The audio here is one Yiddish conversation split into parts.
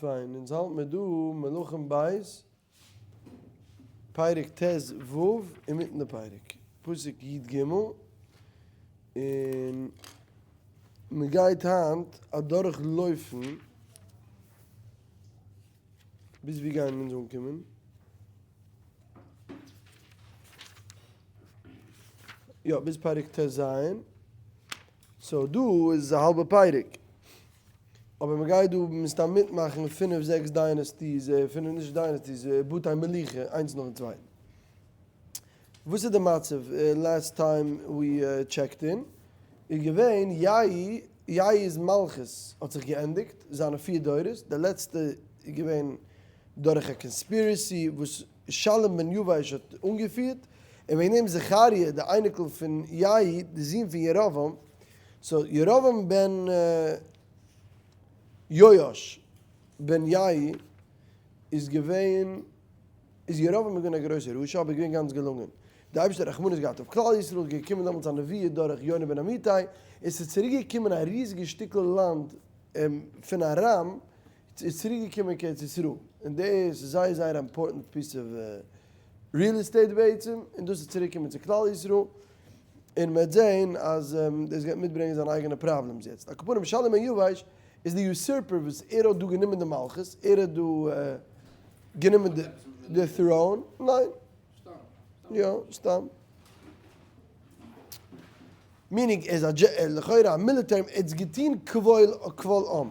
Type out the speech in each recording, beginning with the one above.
פיין, אונז האלט מיר דא מלכים ב', פרק ט ו, אינמיטן די פרק, פסוק י ג, און מען גייט היינט אדורך לויפן ביז ווי גייען אונז אנקומען? יא, ביז פרק ט ז, so דא איז א האלבע פרק. אבער מען גייט דא מסתם מיטמאכן פינף זעקס dynasties, פינף נישט dynasties, בתי מלוכה איינס נאכן צווייטן. וואס איז די מצב last time we checked in איז געווען יהוא, יהוא'ס מלכות האט זיך געענדיגט, זיינע פיר דורות, די לעצטע איז געווען דורך א conspiracy וואס שלום בן יבש האט אנגעפירט, און וועגן דעם זכריה די אייניקל פון יהוא די זון פון ירבעם, so ירבעם בן יואש בן יהוא איז געווען איז ירבעם געווען א גרויסער רשע אבער געווען גאנץ געלונגען. די אייבערשטער האט רחמנות געהאט אויף כלל ישראל, געקומען דעמאלטס א נבואה דורך יונה בן אמיתי, און ס'איז צוריק געקומען א ריזיגע שטיקל לאנד פון ארם איז צוריק געקומען קיין ארץ ישראל, און דאס איז זייער זייער א important piece of real estate בעצם, און דאס איז צוריק געקומען צו כלל ישראל, און מ'וועט זעהן אז דאס גייט מיטברענגען זיינע אייגענע problems יעצט. על כל פנים שלום בן יבש איז די usurper וואס ער האט דא גענומען די מלכות, ער האט דא גענומען די throne, ניין? יא, סתם. meaning ער איז א לכאורה א מיליטער, ער האט עס געטון קבל עם.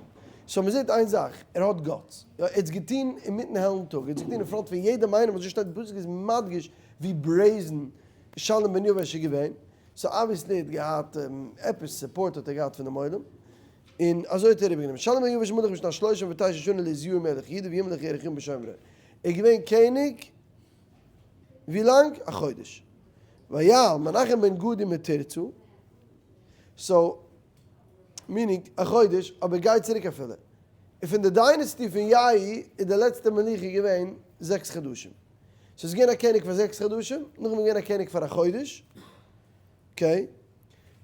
so מ'זעט איין זאך, ער האט guts. יא, ער האט עס געטון אינמיטן העלן טאג, ער האט עס געטון אין front פון יעדעם איינעם, אזוי שטייט אין פסוק איז מדגיש ווי brazen שלום בן יבש איז געווען, so obviously ער האט געהאט עפעס support האט ער געהאט פונעם עולם, און אזוי האט ער איבערגענומען. שלום בן יבש מלך בשנת שלושים ותשע שנה לעזיהו מלך יהודה וימלך ירח יום בשומרון. ער איז געווען קעניג ווי לאנג? א חודש. ויעל מנחם בן גדי מתרצה, so meaning א חודש, אבער גיי צוריק אפילו. און פון די dynasty פון יהוא איז די לעצטע מלוכה געווען זעקס חדשים. ס'איז געווען א קעניג פאר זעקס חדשים, נאכדעם איז געווען א קעניג פאר א חודש, okay,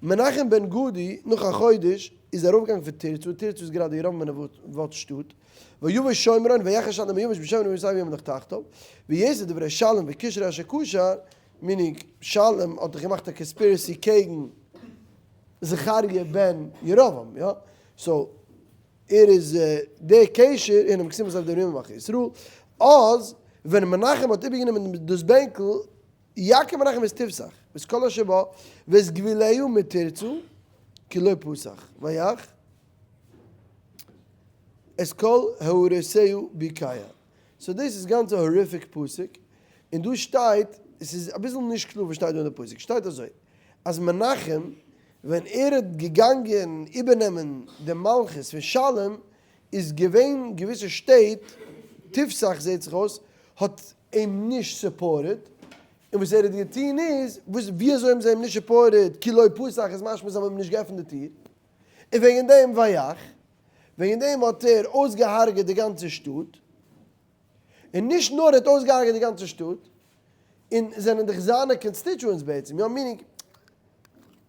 מנחם בן גדי נאך א חודש איז ארויפגעגאנגען פון תרצה, תרצה איז גראדע ירבעם בן נבט'ס שטאט, ויבא שומרון ויחר שלום בן יבש בשומרון ויסב וימלך תחתיו, ויעש את דברי שלום וקשרו אשר קשר, meaning שלום האט דאך געמאכט א conspiracy קעגן זכריה בן ירבעם, יא? so ער איז דער קשר אינעם כתיבת אויף דער מלכי ישראל, אז ווען מנחם האט איבערגענומען דאס בענקל, יכה מנחם את תפתח, ואת כל אשר בה, ואת גבוליה מתרצה, כי לא פתח, ויך את כל הרסיה בקע. so דאס איז גאנץ א horrific פסוק, און דא שטייט, עס איז אביסל נישט קלאר וואס שטייט דא אין די פסוק, שטייט אזוי, אז מנחם ווען ער האט געגאנגען איבערנעמען די מלכות פון שלום, איז געווען געוויסע שטעט, תפתח זעט זיך אויס, האט אים נישט supported, און וואס ער האט געטון איז, וואס ווי אזוי האבן זיי אים נישט supported, כי לא פתח איז משמע זיי האבן אים נישט געעפנט די טיר, און וועגן דעם ויך, וועגן דעם האט ער אויסגעהארגעט די גאנצע שטאט, און נישט נאר ער האט אויסגעהארגעט די גאנצע שטאט, און זענען דאך זיינע constituents בעצם, יא meaning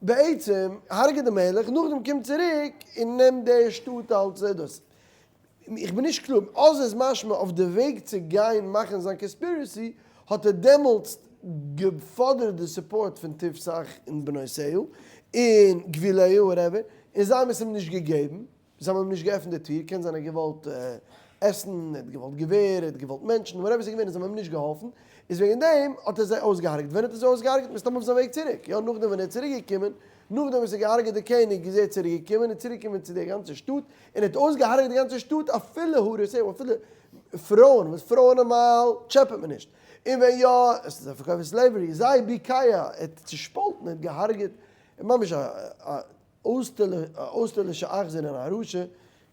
בעצם הרג'עט די מלך, נאכדעם קומט צוריק און נעמט די שטאט אלס דאס. איך בין נישט קלאר, אז איז משמע אויף די וועג צו גיין מאכן זיין conspiracy האט ער דעמאלטס געפאדערט די support פון תפתח און בנותיה און גבוליה whatever, און זיי האבן עס אים נישט געגעבן. זיי האבן אים נישט געעפנט די טיר, קען זיין ער האט געוואלט עסן, ער האט געוואלט געווער, ער האט געוואלט מענטשן, whatever ס'איז געווען, זיי האבן אים נישט געהאלפן, איז וועגן דעם האט ער זיי אויסגעהארגעט, ווען האט ער זיי אויסגעהארגעט? מסתמא אויף זיין וועג צוריק, יא נאכדעם ווען ער איז צוריק געקומען, נאכדעם וואס ער האט געהארגעט די קעניג איז ער צוריק געקומען, און צוריק געקומען צו די גאנצע שטאט, און ער האט אויסגעהארגעט די גאנצע שטאט אפילו הרסיה, אפילו פרויען, וואס פרויען נארמאל טשעפעט מען נישט, און ווען יא, עס איז א פארקויפן slavery, זיי בקע, ער האט צושפאלטן, ער האט געהארגעט, ממש א. אויסטערלישע אכזר און א רשע,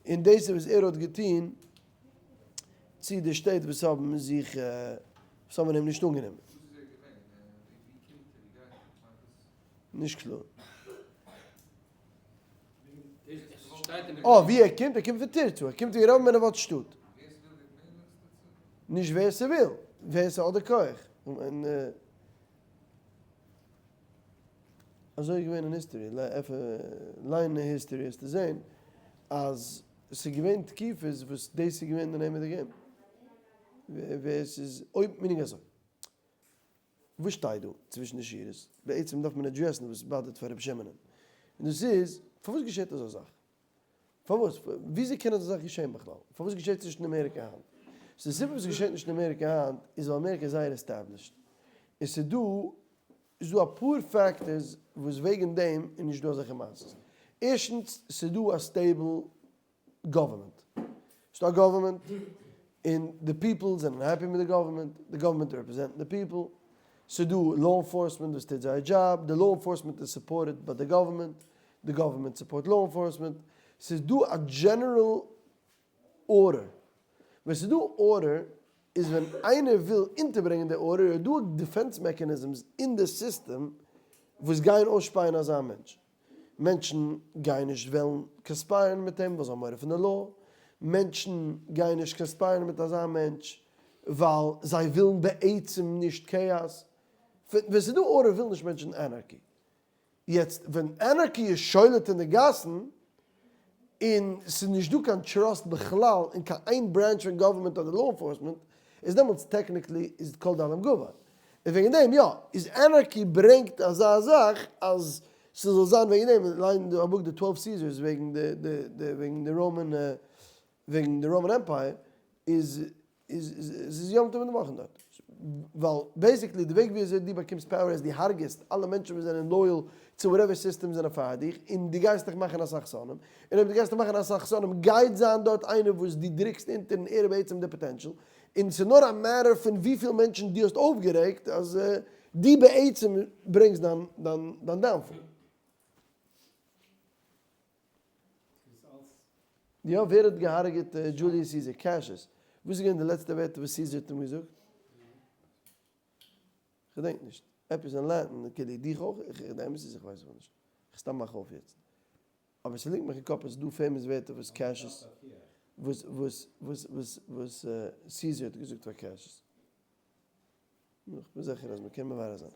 און דאס איז וואס ער האט געטון צו די שטעט וואס האבן זיך וואס האבן אים נישט אנגענומען. וואס איז ער געווען? ווי קומט ער? ווי גייט ער? כ'מיין וואס? נישט קלאר. אה, ווי ער קומט? ער קומט פון תרצה, ער קומט פון ירבעם בן נבט'ס שטאט. ווער ס'וויל ווערט מלך תרצה? נישט ווער ס'וויל, ווער ס'האט די כח. און. אזוי איז געווען אין history, ליין אין history וועסטו זען אז. ס'איז געווען תקופות וואס דאס איז געווען די name of the game. ווער ס'איז אויב meaning אזוי. וואס שטייט דא צווישן די שורות? בעצם דארף מען address ן וואס באדערט פאר רבי שמעונ'ען. און דאס איז, פארוואס געשעט אזא זאך? פארוואס? וויאזוי קען אזא זאך געשען בכלל? פארוואס געשעט עס נישט אין אמעריקע היינט? so די סיבה וואס עס געשעט נישט אין אמעריקע היינט איז ווייל אמעריקע איז זייער established. און ס'איז דא איז דא אפאר factors וואס וועגן דעם איז נישט דא אזעלכע מעשות. ערשטנס, ס'איז דא א stable government. ס'איז דא א government און די people זענען happy מיט די government, די government represent ן די people. ס'איז דא law enforcement וואס טוט זייער דזשאב, די law enforcement איז supported ביי די government, די government support law enforcement. ס'איז דא א general order. ווען ס'איז דא order איז ווען איינער וויל אונטערברענגען די order איז דא defense mechanisms אין די סיסטעם וואס גייען אויסשפייען אזא מענטש. מענטשן גייען נישט וועלן conspire ן מיט אים ווייל זיי האבן מורא פון די law. מענטשן גייען נישט conspire ן מיט אזא מענטש ווייל זיי ווילן בעצם נישט chaos. ווען ס'איז דא order ווילן נישט מענטשן anarchy. יעצט ווען anarchy איז שולט אין די גאסן, און ס'איז נישט דא קיין trust בכלל אין קיין איין branch פון government אדער law enforcement, איז דעמאלטס technically איז כל דאלים גבר. און וועגן דעם יא, איז anarchy ברענגט אזא זאך אז ס'זאל זיין וועגן דעם, ליין א book די Twelve Caesars וועגן די די וועגן די Roman וועגן די Roman Empire, איז איז איז יום טוב אין די וואכן דארט. ווייל basically די וועג ווי אזוי דו באקומסט power איז דו הרג'עסט אלע מענטשן וואס זענען loyal צו whatever system זענען פאר דיך, און דו גייסט דיך מאכן אסאך שונאים, און אויב דו גייסט דיך מאכן אסאך שונאים גייט זיין דארט איינער וואס דו דרוקסט אונטער און ער איז בעצם די potential, און ס'איז נאר א matter פון וויפיל מענטשן דו האסט אויפגערעגט אז דו בעצם ברענגסט דיין דיין downfall. יא, ווער האט געהארגעט דזשוליוס סיזער? קעשעס. וואס איז געווען די לעצטע ווערטער וואס סיזער האט אים געזאגט? כ'געדענק נישט. עפעס אין Latin, כאילו דיך אויך? איך די אמת איז איך ווייס אויך נישט. איך סתם מאך אויף יעצט. אבער ס'ליגט מיך אין קאפ אז ס'דא famous ווערטער וואס קעשעס וואס וואס וואס וואס וואס סיזער האט געזאגט פאר קעשעס. נו, כ'בין זיכער אז מ'קען מברר זיין.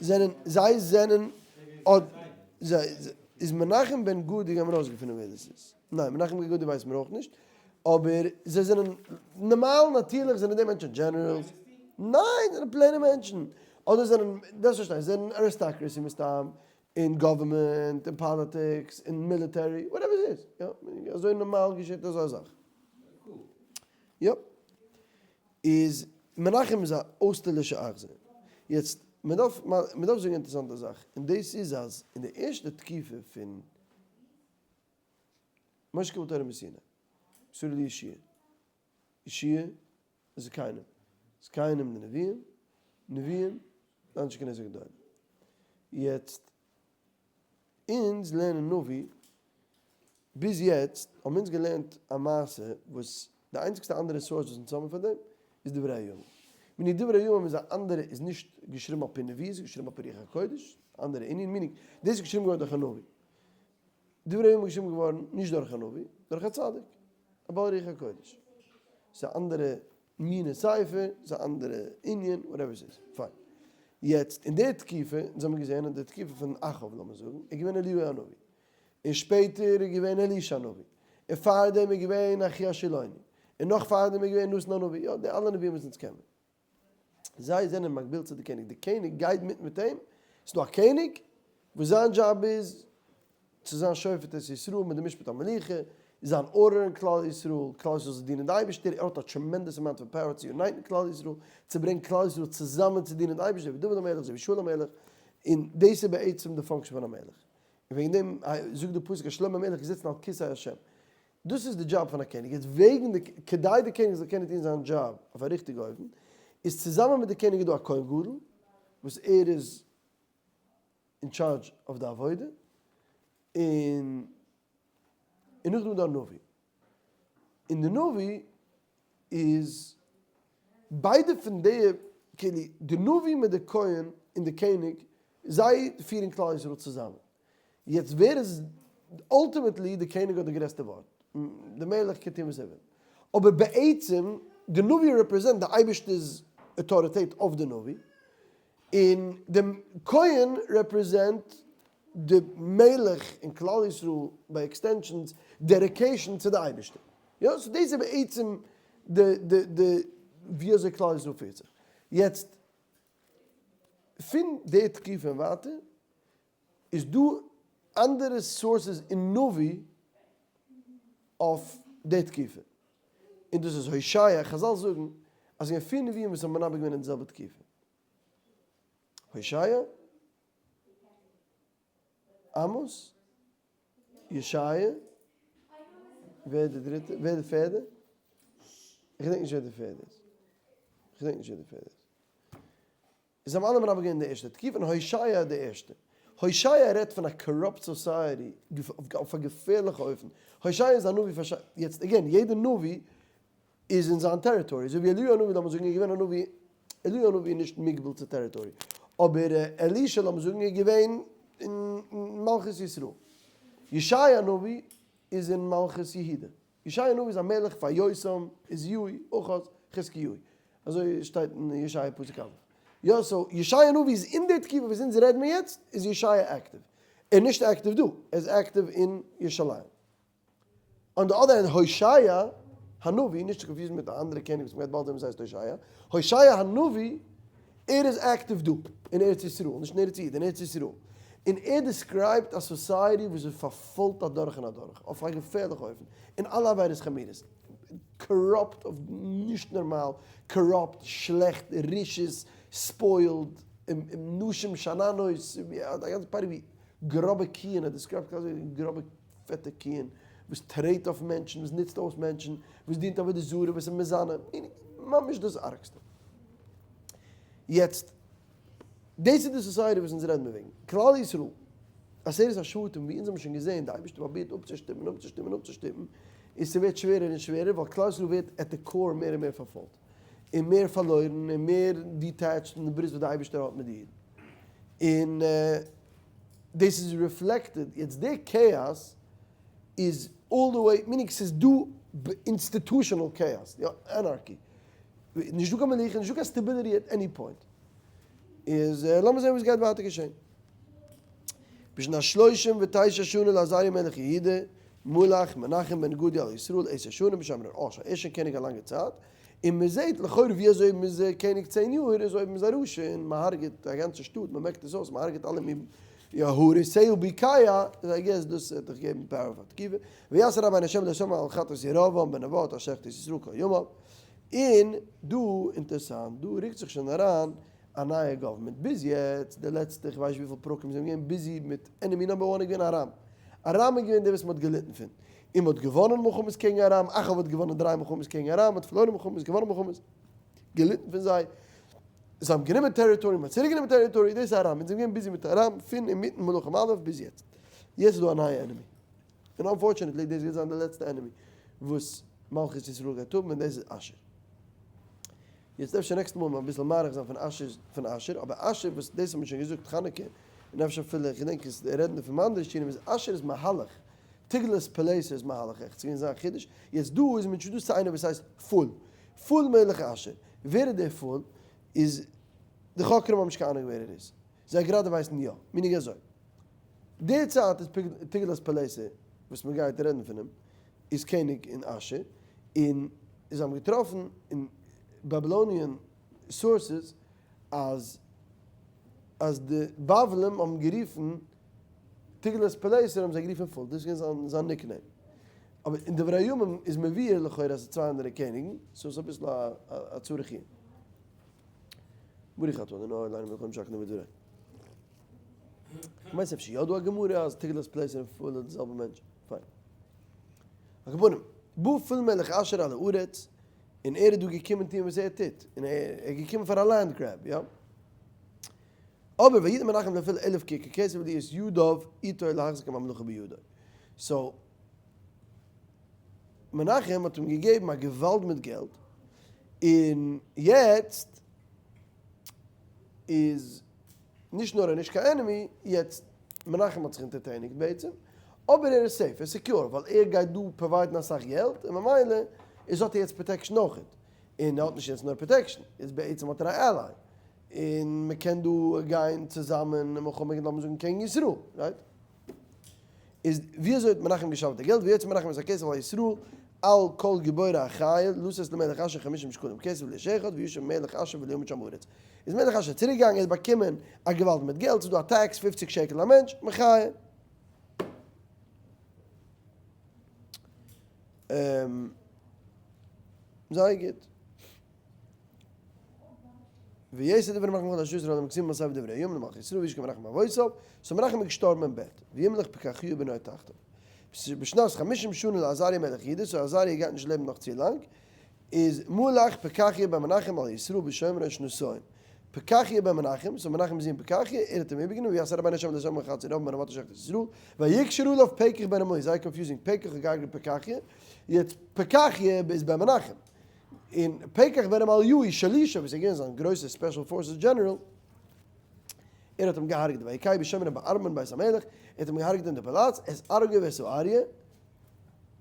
זענען, זיי זענען, זיי, איז מנחם בן גדי האבן ארויסגעפונען ווער דאס איז? ניין, מנחם בן גדי ווייסט מען אויך נישט, אבער זיי זענען, נארמאל נאטירליך זענען די מענטשן generals, ניין, זענען plain ע מענטשן, אדער זענען, דארפסט פארשטיין, זיי זענען aristocracy מסתם, אין government, אין politics, אין military, whatever ס'איז, יא, אזוי נארמאל געשעט אזא זאך. יא. איז מנחם איז א אויסטערלישע אכזר. יעצט, מען דארף, מען דארף זאגן א אינטערעסאנטע זאך, און דאס איז אז אין די ערשטע תקופה פון משה קיבל תורה מסיני, מסרה ליהושע, יהושע זקנים, זקנים די נביאים, נביאים די אנשי כנסת הגדולה. יעצט, אונז לערנען נביא, ביז יעצט האבן אונז געלערנט א מעשה וואס די איינציגסטע אנדערע source וואס אונז האבן פאר דעם איז דברי הימים. meaning דברי הימים איז א אנדערע איז נישט געשריבן על פי נביא, ס'איז געשריבן על פי רוח הקודש, אנדערע ענין, meaning דאס איז געשריבן געווארן דורך א נביא. דברי הימים איז געשריבן געווארן נישט דורך א נביא, דורך א צדיק, א בעל רוח הקודש. ס'איז א אנדערע מינע ספר, ס'איז א אנדערע ענין, whatever ס'איז, פיין. יעצט, אין די תקופה, אונז האבן געזען אז די תקופה פון אחאב, לאמיר זאגן, איז געווען אליהו הנביא. און שפעטער איז געווען אלישע הנביא. און פארדעם איז געווען אחיה השילוני. און נאך פארדעם איז געווען נתן הנביא. יא, די אלע נביאים וואס אונז קענען. זיי זענען מקביל צו די קעניג. די קעניג גייט מיט מיט אים. ס'איז דא א קעניג וואס זיין דזשאב איז צו זיין שופט את ישראל מיט די משפט המלוכה, זיין order אין כלל ישראל, כלל ישראל זאל דינען די אייבערשטער, ער האט א tremendous amount פון power צו unite ן כלל ישראל, צו ברענגען כלל ישראל צוזאמען צו דינען די אייבערשטער, ווי דוד המלך, אזוי ווי שאול המלך, און דאס איז בעצם די function פון א מלך. און וועגן דעם זאגט די פסוק אז שלמה המלך איז געזעצן על כסא השם. דאס איז די דזשאב פון א קעניג. יעצט וועגן די, כדי די קעניג זאל קענען טון זיין דזשאב אויף א ריכטיגע אופן, איז צוזאמען מיט די קעניג איז דא א כהן גדול, וואס ער איז אין charge אויף די עבודה, און און נאכדעם איז דא א נביא. און די נביא איז ביידע פון די כאילו די נביא מיט די כהן און די קעניג זיי פירן כלל ישראל צוזאמען. יעצט ווער איז ultimately די קעניג האט די גרעסטע ווארט, די מלך קען טון וואס ער וויל, אבער בעצם די נביא represent די אייבערשטער'ס אויטאריטעט אויף די נביא, און די כהן represent. די מלך און כלל ישראל by extensions dedication צו די אייבערשטער. יא, so דאס איז בעצם די די די ווי אזוי כלל ישראל פירט זיך. יעצט פון די תקופה און ווייטער איז דא אנדערע sources אין נביא אויף די תקופה, און דאס איז הושע, חזל זאגן אז ס'געווען פיר נביאים וואס האבן מנבא געווען אין די זעלבע תקופה, הושע, עמוס, ישעיה, ווער איז די דריטע? ווער איז די פערדע? איך געדענק נישט ווער די פערדע איז. איך געדענק נישט ווער די פערדע איז. זיי האבן אלע מנבא געווען אין די ערשטע תקופה און הושע די ערשטע. הושע רעדט פון א corrupt society אויף א געפערליכע אופן. הושע איז א נביא פאר ש. יעצט again יעדע נביא איז אין זיין territory, אזוי ווי אליהו הנביא לאמיר זאגן איז געווען א נביא, אליהו הנביא איז נישט מוגבל צו territory, אבער אלישע לאמיר זאגן איז געווען אין מלכות ישראל. ישעי' הנביא איז אין מלכות יהודה. ישעי' הנביא איז א מלך פאר יותם, עוזיהו, אחז, חזקיהו. אזוי שטייט אין ישעי' פסוק א'. יא so ישעי' הנביא איז אין די תקופה וואס אונז רעדן מיר יעצט איז ישעי' active. ער איז נישט active דא, ער איז active אין ירושלים. On the other hand הושע הנביא, נישט צו confuse ן מיט א אנדערע קעניג וואס מ'גייט באלד זען וואס הייסט הושע, הושע הנביא ער איז active דא אין ארץ ישראל, נישט אין ארץ יהודה, אין ארץ ישראל, און ער describe ט א society וואס איז פארפוילט אדורך און אדורך, אויף א געפערליכע אופן, אין אלע עבירות חמורות, corrupt אויף נישט נארמאל, corrupt, שלעכט, רשעות, spoiled, נשים שאננות, א גאנצע party ווי גראבע קיען, ער describe ט אזוי גראבע פעטע קיען, וואס טרעט אויף מענטשן, וואס נוצט אויס מענטשן, וואס דינט עבודה זרה, וואס איז מזנה, ממש דאס ארגסטע. יעצט, דאס איז די society וואס אונז רעדן מיר וועגן. כלל ישראל, עשרת השבטים, ווי אונז האבן שוין געזען, די אייבערשטער פרובירט אפצושטופן, אפצושטופן, אפצושטופן, און ס'ווערט שווערער און שווערער, ווייל כלל ישראל ווערט at the core מער און מער פארפוילט, און מער פארלוירן, און מער detached פון די ברית וואס די אייבערשטער האט מיט די אידן. און דאס איז reflected, יעצט די כאאס איז all the way, meaning ס'איז דא institutional chaos, יא, anarchy. נישט דא קיין מלוכה, נישט דא קיין stability at any point. איז לאמיר זען וואס גייט ווייטער געשען. בשנת שלושים ותשע שנה לעזריה מלך יהודה, מלך מנחם בן גדי על ישראל עשר שנים בשומרון. אה, שוין ער איז שוין קעניג א לאנגע צייט, און מען זעט לכאורה ווי אזוי מען איז קעניג 10 יאר איז אויב מען איז א רשע און מען הרג'עט א גאנצע שטאט, מען מעקט עס אויס, מען הרג'עט אלע מי הרוסהו בקיה, איז I guess דאס וועט דיך געבן power פאר תקיפה, ויעש הרע בעיני השם לא שמע אל חטאת ירבעם בן נבט אשר החטיא את ישראל כל ימיו. און דא, אינטערסאנט, דא רוקט זיך שוין אריין א נייע government, ביז יעצט די לעצטע איך ווייס נישט וויפיל פרקים זענען געווען busy מיט enemy number one איז געווען ארם, ארם איז געווען דער וואס מען האט געליטן פון, און מען האט געוואנען מלחמות קעגן ארם, אחאב האט געוואנען דריי מלחמות קעגן ארם, האט פארלוירן מלחמות, געוואנען מלחמות, געליטן פון זיי, זיי האבן גענומען territory, מען האט צוריק גענומען territory, דאס איז ארם, אונז זענען געווען busy מיט ארם פון אינמיטן מלכים א' ביז יעצט, יעצט איז דא א נייע enemy, און unfortunately דאס גייט זיין די לעצטע enemy וואס מלכות ישראל גייט האבן און דאס איז אשור. יעצט אפשר נעקסטע מאל וועל מען אביסל מאריך זיין פון אשור פון אשור, אבער אשור וואס דאס האט מען שוין געזאגט חנוכה, און אפשר אפילו איך געדענק עס רעדן פון אנדערע שיעורים איז אשור איז מהלך, תגלת פלאסר איז מהלך עכט, ס'געווען זיין חידוש, יעצט דא איז מען introduced צו איינער וואס הייסט פול, פול מלך אשור, ווער איז דער פול? איז די חוקרים האבן נישט קיין אהנונג ווער ער איז, זיי גראדע ווייסן יא, meaning אזוי, די צייט איז תגלת פלאסר וואס מען גייט רעדן פון אים, איז קעניג אין אשור, און זיי האבן געטראפן אין Babylonian sources אז אז די בבלים האבן גערופן תגלת פלאסר האבן זיי גערופן פול, דאס איז געווען זיין nickname. אבער אין דברי הימים איז מבואר לכאורה אז ס'איז צוויי אנדערע קעניגן, so ס'איז אביסל א צריך עיון. ברוך אתה ה' אלוהינו מלך העולם שהכל נהיה בדברו. כ'מיין ס'אפשר יא דא א גמרא אז תגלת פלאסר און פול איז די זעלבע מענטש. פיין. על כל פנים, בא פול מלך אשור על הארץ, און ער איז דא געקומען טון וואס ער טוט, און ער איז געקומען פאר א land grab, יא. אבער ויתן מנחם לפול אלף ככר כסף להיות ידיו איתו להחזיק הממלכה בידו. so, מנחם האט אים געגעבן א געוואלד מיט געלט, און יעצט איז נישט נאר ער נישט קיין enemy, יעצט מנחם האט זיך אונטערטעניגט בעצם, אבער ער איז safe, ער איז secure, ווייל ער גייט דא provide ן אסאך געלט, און ממילא איז האט ער יעצט protection אויכעט, און ער האט נישט יעצט נאר protection, יעצט בעצם האט ער א ally. און מען קען דא גיין צוזאמען מלחמה לאמיר זאגן קעגן ישראל, right? איז ווי אזוי האט מנחם געשאפט די געלט? ויוצא מנחם את הכסף על ישראל על כל גיבורי החיל לתת למלך אשור חמישים שקלים כסף לאיש אחד וישב מלך אשור ולא ימוט שם בארץ. איז מלך אשור צוריק געגאנגען ער האט באקומען א געוואלד מיט געלט, ס'איז דא א tax 50 שקל א מענטש, מחיה. זייער גוט. ויעשה דברי מנחם בכל אשר ישראל הם כתובים בספר דברי הימים למלכי ישראל וישכב מנחם עם אבותיו, so מנחם איז געשטארבן אין בעט, וימלך פקחיה בנו תחתיו. בשנת חמישים שנה לעזריה מלך יהודה, so עזריה גייט נישט לעבן נאך צו לאנג, איז מלך פקחיה בן מנחם על ישראל בשומרון שנתים. פקחיה בן מנחם, so מנחם זון פקחיה, ער האט אים איבערגענומען, ויעש הרע בעיני השם ולא שמע בחצי ירבעם בן נבט אשר החטיא את ישראל, ויקשר עליו פקח בן רמליה, זייער confusing, פקח האט געהארגעט פקחיה, יעצט פקחיה איז בן מנחם. און פקח בן רמליהו שלישו וואס איז געווען זיין גרויסע special forces general, ער האט אים געהארגעט ויכהו בשומרון בארמון בית המלך, ער האט אים געהארגעט אין די פאלאץ, את ארגוב ואת האריה,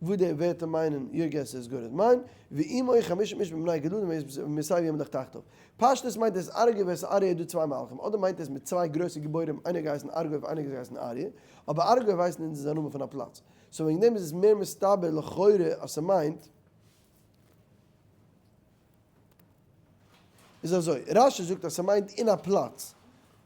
וואס די ווערטער מיינען your guess is good as mine, ועמו חמישים איש מבני גלעד וימותהו וימלוך תחתיו. פשטות מיינט את ארגוב ואת האריה איז דא צוויי מלכים, אדער מיינט עס מיט צוויי גרויסע גיבורים איינער געהייסן ארגוב איינער געהייסן אריה, אבער ארגוב ווייסן אונז איז א נאמען פון א פלאץ, so וועגן דעם איז עס מער מסתבר לכאורה אז ס'מיינט איז אזוי, רשי זאגט אז ס'מיינט אין א פלאץ.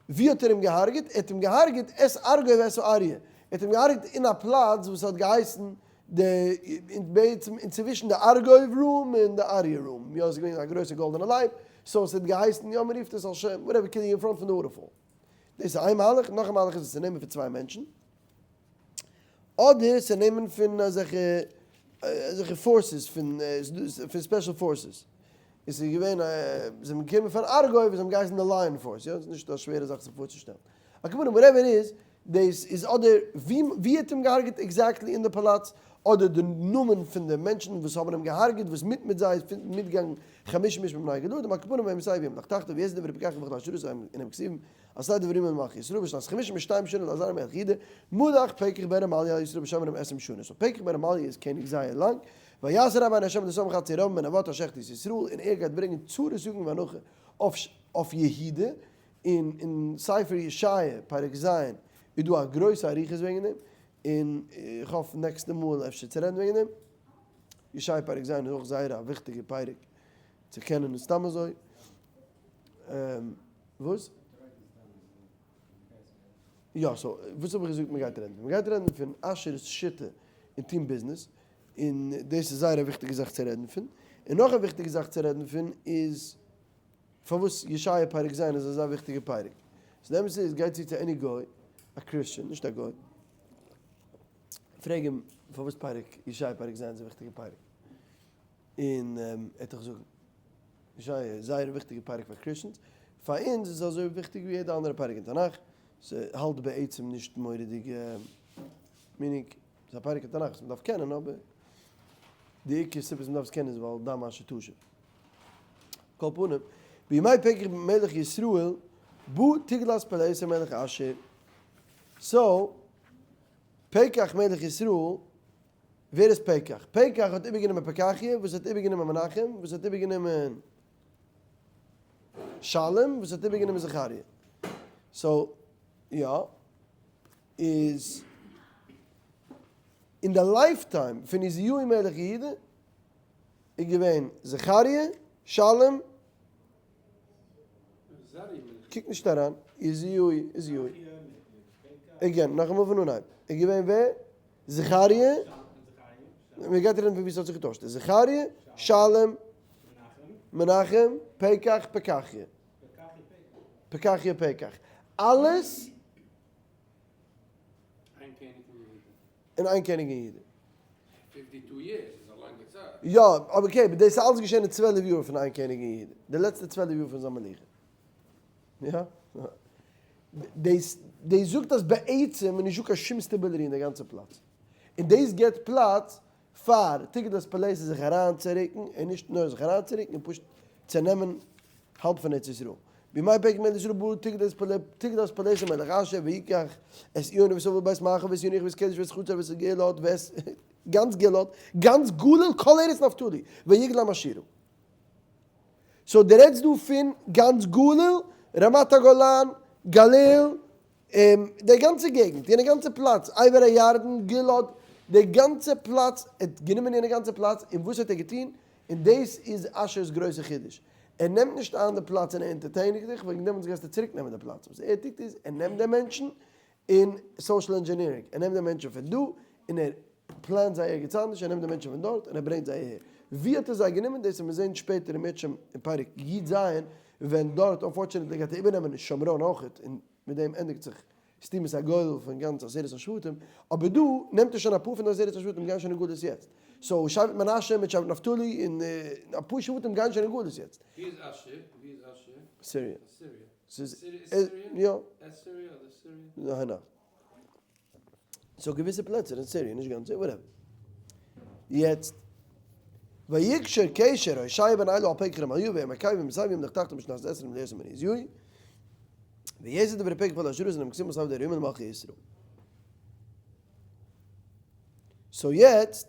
ווי האט ער אים געהארגעט? ער האט אים געהארגעט את ארגוב ואת האריה. ער האט אים געהארגעט אין א פלאץ וואס האט געהייסן די, בעצם אינצווישן די ארגוב room און די אריה room. יא, עס איז געווען א גרויסע גאלדענע לייב, so עס האט געהייסן, יא מ'רופט עס על שם, whatever, כאילו אין front פון די waterfall. דאס איז איין מהלך, נאך א מהלך איז עס צו נעמען פון צוויי מענטשן. אדער צו נעמען פון אזעלכע אזעלכע forces פון פון special forces, עס איז געווען זיי זענען געקומען פון ארגוב און זיי האבן געהייסן די Lion Force, יא, עס איז נישט א שווערע זאך זיך פארצושטעלן. על כל פנים whatever איז, דאס איז אדער ווי ווי האט אים געהארגעט exactly אין די פאלאץ, אדער די נאמען פון די מענטשן וואס האבן אים געהארגעט וואס מיט מיט זיי איז מיטגעגאנגען חמשים איש מבני גלעד, על כל פנים וימותהו וימלוך תחתיו ויעש דברי פקח וכל אשר עשה אינעם כתובים על ספר דברי הימים למלכי ישראל בשנת חמישים ושתיים שנה לעזריה מלך יהודה, מלך פקח בן רמליה על ישראל בשומרון עשרים שנה, so פקח בן רמליה איז קעניג זייער לאנג, ויעש הרע בעיני השם ולא שמע בחצי ירבעם בן נבט אשר החטיא את ישראל, און ער גייט ברענגען צרות יגון ואנחה אויף יהודה, און אין ספר ישעיה פרק ז' איז דא א גרויסע אריכות וועגן דעם, און איך האף נעקסטע מאל אפשר צו רעדן וועגן דעם, ישעיה פרק ז' איז אויך זייער א וויכטיגע פרק צו קענען סתם אזוי. וואס? יא, so וואס האב איך געזאגט מ'גייט רעדן פון? מ'גייט רעדן פון אשור'ס שיטה אין טון ביזנעס, און דאס איז זייער א וויכטיגע זאך צו רעדן פון. און נאך א וויכטיגע זאך צו רעדן פון איז פארוואס ישעיה פרק ז' איז אזא וויכטיגע פרק. so די אמת איז, גיי צו צו any גוי, א Christian, נישט א גוי, פרעג אים פארוואס פרק ישעיה פרק ז' איז א וויכטיגע פרק. און ער וועט דיך זאגן. ישעיה איז זייער א וויכטיגע פרק פאר Christians, פאר אונז איז עס אזוי וויכטיג ווי יעדע אנדערע פרק אין תנך, ס'האלט בעצם נישט מורא'דיגע meaning, ס'איז א פרק אין תנך וואס מ'דארף קענען אבער די עיקר סיבה וואס מ'דארף עס קענען איז ווייל דע מה שתשיב. כל פנים, בימי פקח מלך ישראל בא תגלת פלאסר מלך אשור, so פקח מלך ישראל ווער איז פקח? פקח האט איבערגענומען פקחיה, וואס האט איבערגענומען מנחם, וואס האט איבערגענומען שלום, וואס האט איבערגענומען זכריה. so, יא, איז אין די lifetime פון עוזיהו מלך יהודה איז געווען זכריה, שלום, קוק נישט אריין, עוזיהו, עוזיהו. again, נאכאמאל פון אנהייב. איז געווען ווער? זכריה, מען גייט רעדן פון ווי ס'האט זיך געטוישט, זכריה, שלום, מנחם, פקח, פקחיה. פקחיה פקח. אלעס און איין קעניג אין יהודה. יא, אבער okay, דאס איז אלעס געשען אין 12 יאר פון איין קעניג אין יהודה. די לעצטע 12 יאר פון זיין מלוכה. יא. דאס דאס זאגט אז בעצם איז נישטא קיין שום stability אין די גאנצע פלאץ. און דאס גיבט פלאץ פאר תגלת פלאסר זיך אריינצורוקן, און נישט נאר זיך אריינצורוקן, און פשוט צו נעמען האלב פון ארץ ישראל. בימי פקח מלך ישראל בא תגלת פלאסר מלך אשור ויקח את עיון ואת אבל בית מעכה ואת ינוח ואת קדש ואת חצור ואת גלעד ואת גאנץ גלעד, גאנץ גליל כל ארץ נפתלי, ויגלם אשורה. so דו רעדסט דא פון גאנץ גליל. רמת הגולן, גליל, די גאנצע געגנט, יענע גאנצע פלאץ, עבר הירדן, גלעד, די גאנצע פלאץ, ער האט גענומען יענע גאנצע פלאץ, און וואס האט ער געטון? און דאס איז אשור'ס גרויסע חידוש, ער נעמט נישט איין די פלאץ און ער אונטערטעניגט דיך, וועגן דעמאלטס גייסטו צוריק נעמען די פלאץ, וואס ער טוט איז, ער נעמט די מענטשן, און social engineering, ער נעמט די מענטשן פון דא, און ער פלאנט זיי ערגעץ אנדערש, ער נעמט די מענטשן פון דארט, און ער ברענגט זיי אהער. ווי האט ער זיי גענומען? דאס וועט מען זען שפעטער אם ירצה השם אין פרק י ז, ווען דארט unfortunately גייט ער איבערנעמען שומרון אויכעט, און מיט דעם ענדיגט זיך סתימת הגולל פון גאנץ עשרת השבטים, אבער דא נעמט ער שוין אפאר פון די עשרת השבטים גייען שוין אין גלות יעצט, so שבט מנשה מיט שבט נפתלי און אפאר שבטים גייען שוין אין גלות יעצט. ווי איז אשור? ווי איז אשור? סיריע. סיריע. ס'איז יא. יא. אסיריע אדער סיריע? ניין ניין. so געוויסע פלעצער אין סיריע, נישט גאנץ, whatever. יעצט, ויקשר קשר הושע בן אלה על פקח רמליהו וימכהו וימסהו וימלך תחתיו בשנת עשרים ליותם בן עוזיהו, ויעשה דברי פקח כל אשר עשה למקסימום עשיו דער ימים למלכי ישראל. so יעצט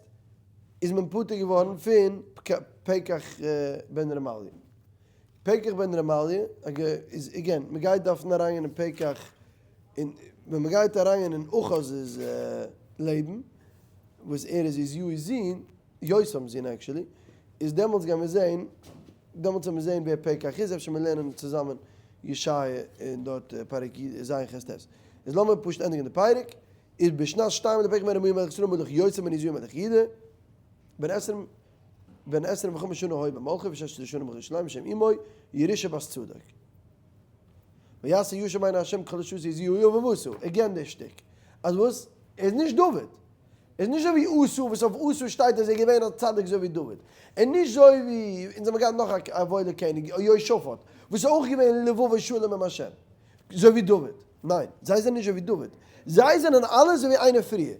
איז מען פטור געווארן פון פקח בן רמליה. פקח בן רמליה איז again, מען גייט דארפן אריינגיין אין פקח, און ווען מען גייט אריינגיין אין אחז'ס לעבן, וואס ער איז עוזיהו'ס זון, יותם'ס זון actually, איז דעמאלטס גייען מיר זעהן, דעמאלטס וועלן מיר זעהן ווער פקח איז, אפשר מיר לערנען צוזאמען ישעיה און דארט פרק י ז ח ט. איז לאמיר פשוט ענדיגן די פרק, איז בשנת שתיים לפקח בן רמליהו מלך ישראל מלך יותם בן עוזיהו מלך יהודה, בן עשרים בן עשרים וחמש שנה היה במלכו ושש עשרה שנה במלכות ירושלים ושם אמו ירושה בת צדוק. ויעש הישר בעיני ה' ככל אשר עשה עוזיהו אביו עשה, again די שטיק. אז וואס? ער איז נישט דוד. ער איז נישט אזוי ווי עשו וואס אויף עשו שטייט אז ער איז געווען א צדיק אזוי ווי דוד. און נישט אזוי ווי, אונז האבן געהאט נאך א וואוילע קעניג יהושפט וואס איז אויך געווען לבבו שלם עם השם. אזוי ווי דוד. ניין, זיי זענען נישט אזוי ווי דוד. זיי זענען אלע אזוי ווי איינער פריער.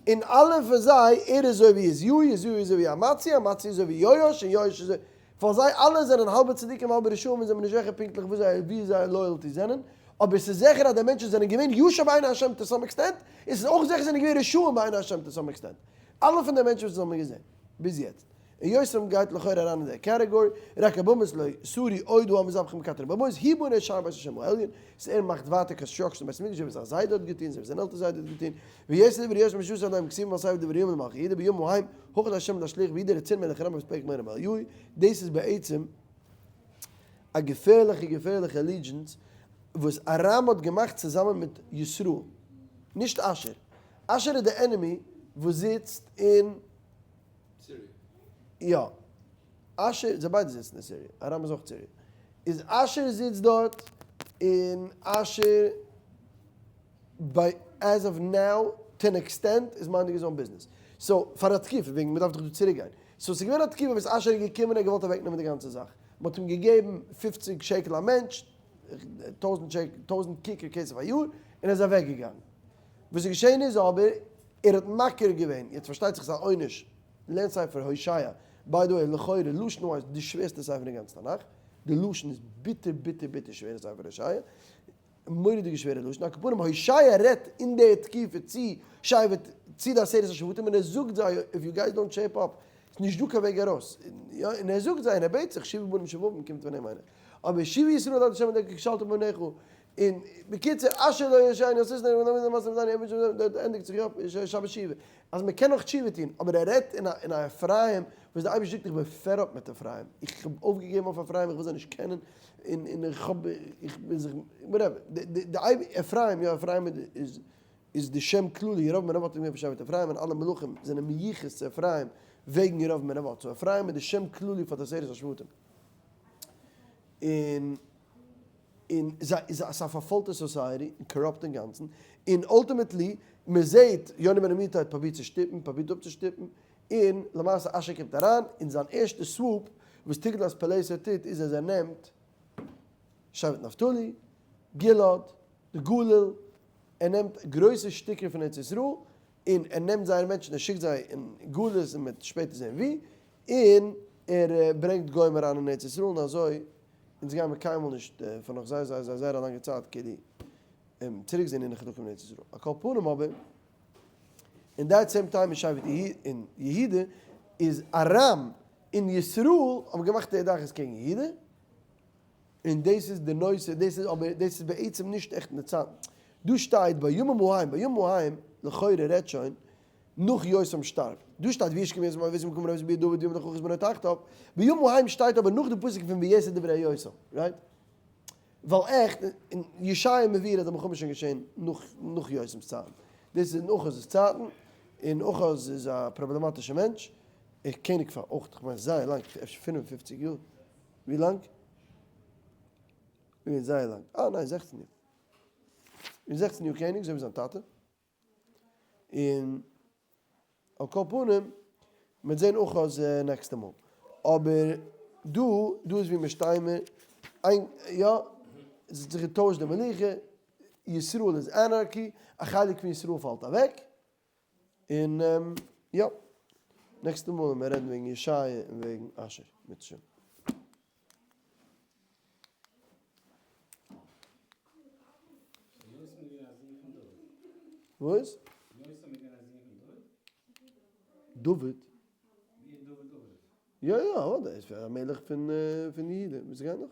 און אלע פון זיי, ער איז אזוי ווי עוזיהו, עוזיהו איז אזוי ווי אמציה, אמציה איז אזוי ווי יואש, און יואש איז אזוי, ווייל זיי אלע זענען האלבע צדיקים האלבע רשעים און זענען נישט זיכער פונקטליך וואס זייער ווי זייער loyalty זענען, אבער ס'איז זיכער אז די מענטשן זענען געווען ישר בעיני השם to some extent, און ס'איז אויך זיכער זענען געווען רשעים בעיני השם to some extent. אלע פון די מענטשן וואס אונז האבן געזען ביז יעצט. און יותם גייט לכאורה אריין אין די category, רק הבמות לא סרו עוד העם מזבחים מקטרי במות, הוא בונה שער בית השם העליון, ס'איז ער מאכט ווייטער construction בית המקדש ווי זיין זיידע האט געטון, אזוי ווי זיין עלטער זיידע האט געטון, ויעשו דברי יותם אשר עשה עליהם כתובים על ספר דברי הימים למלכי יהודה בימים ההם החל השם להשליך ביהודה רצין מלך ארם ואת פקח בן רמליהו, דאס איז בעצם א געפערליכע געפערליכע allegiance וואס ארם האט געמאכט צוזאמען מיט ישראל, נישט אשור, אשור איז די enemy וואס זיצט אין. סיריע. יא. אשור, זיי ביידע זיצן אין סיריע. ארם איז אויך סיריע. איז אשור זיצט דארט, און אשור by as of now to an extent is minding his own business. so פאר א תקופה, וועגן מ'דארף דאך דא צוריק גיין. so ס'איז געווען א תקופה וואס אשור איז געקומען און ער האט געוואלט אוועקנעמען די גאנצע זאך. מ'האט אים געגעבן 50 שקל א מענטש, 1000 שקל, 1000 כיכר כסף א יאר, און ער איז אוועקגעגאנגען. וואס איז געשען איז אבער, ער האט מכיר געווען, יעצט פארשטייט זיך ס'איז א עונש, לערן ספר הושע, by the way לכאורה לשון wise די שווערסטע ספר אין גאנץ תנך, די לשון איז ביטער ביטער ביטער שווער אין ספר הושע, מורא'דיגע שווערע לשון, על כל פנים הושע רעדט אין די תקופה צו שבט צו די עשרת השבטים און ער זאגט זיי if you guys don't shape up איז נישט דא קיין וועג ארויס, יא און ער זאגט זיי און ער בעט זיך שובו בנים שובבים קומט פון אים איינער, אבער שובה ישראל עד ה' אלקיך כשאלת בעיניך און בקיצור, אשר לא ישעני עשית נגד בן דוד למעשה בזמן עבד שם דארט ענדיגט זיך יא שבת שובה, אז מען קען נאך תשובה טון, אבער ער רעדט אין א אין א אפרים וואס די אייבערשטער זאגט איך בין fed up מיט אפרים, איך האב אויפגעגעבן אויף אפרים איך וויל זיי נישט קענען, און און איך האב איך בין זיך whatever, די די די אפרים יא אפרים איז איז די שם כללי, ירבעם בן נבט איז געווען פון שבט אפרים און אלע מלכים זענען מיוחס צו אפרים וועגן ירבעם בן נבט, so אפרים איז די שם כללי פאר די עשרת השבטים, און. און ס'איז א פארפוילטע society און corrupt אינגאנצן, און ultimately מען זעהט יונה בן אמיתי האט פרובירט צו שטופן, פרובירט אפצושטופן, און למעשה אשור קומט אריין, און זיין ערשטע swoop וואס תגלת פלאסר טוט איז אז ער נעמט שבט נפתלי, גלעד, די גליל, ער נעמט גרויסע שטיקער פון ארץ ישראל, און ער נעמט זייערע מענטשן ער שיקט זיי אין גלות און מען וועט שפעטער זעהן וואו, און ער ברענגט גוים אריין אין ארץ ישראל און אזוי אונז גייען מיר קיינמאל נישט פאר נאך זייער זייער זייער זייער א לאנגע צייט כאילו צוריק זעהן אין חלקים אין ארץ ישראל. על כל פנים אבער אין that same time אין שבט אין יהודה איז ארם און ישראל האבן געמאכט די דאכעס קעגן יהודה. און דאס איז די נושא, דאס איז אבער דאס איז בעצם נישט עכט אין די צייטן. דא שטייט בימים ההם, בימים ההם לכאורה רעדט שוין נאך יותם שטארבט. דא שטייט וישכב יותם עם אבותיו במקום רבותיו בעיר דוד וימלוך אחז בנו תחתיו. בימים ההם שטייט אבער נאך די פסוק פון ויעש את דברי יותם, right? ווייל עכט אין ישעיה מבואר אז די מלחמה איז שוין געשען נאך יותם'ס צייטן. דאס איז אין אחז'ס צייטן, און אחז איז א פראבלעמאטישע מענטש, ער קעניגט פאר אויך כ'מיין זייער לאנג, אפשר 55 יאר. ווי לאנג? געווען זייער לאנג. אה ניין 16 יאר. און 16 יאר קעניג אזוי ווי זיין טאטע. און על כל פנים, מ'וועט זען אויך אז נעקסטע מאל. אבער דא, דא איז ווי מיר שטייען מיר, איין, יא, עס האט זיך געטוישט די מלוכה, ישראל איז anarchy, א חלק פון ישראל פאלט אוועק, און יא, נעקסטע מאל וועלן מיר רעדן וועגן ישעיה און וועגן אשר, מירצעשעם. וואס? דוד? יא יא, אוודאי, איז א מלך פון פון יהודה, וואס גייט נאך?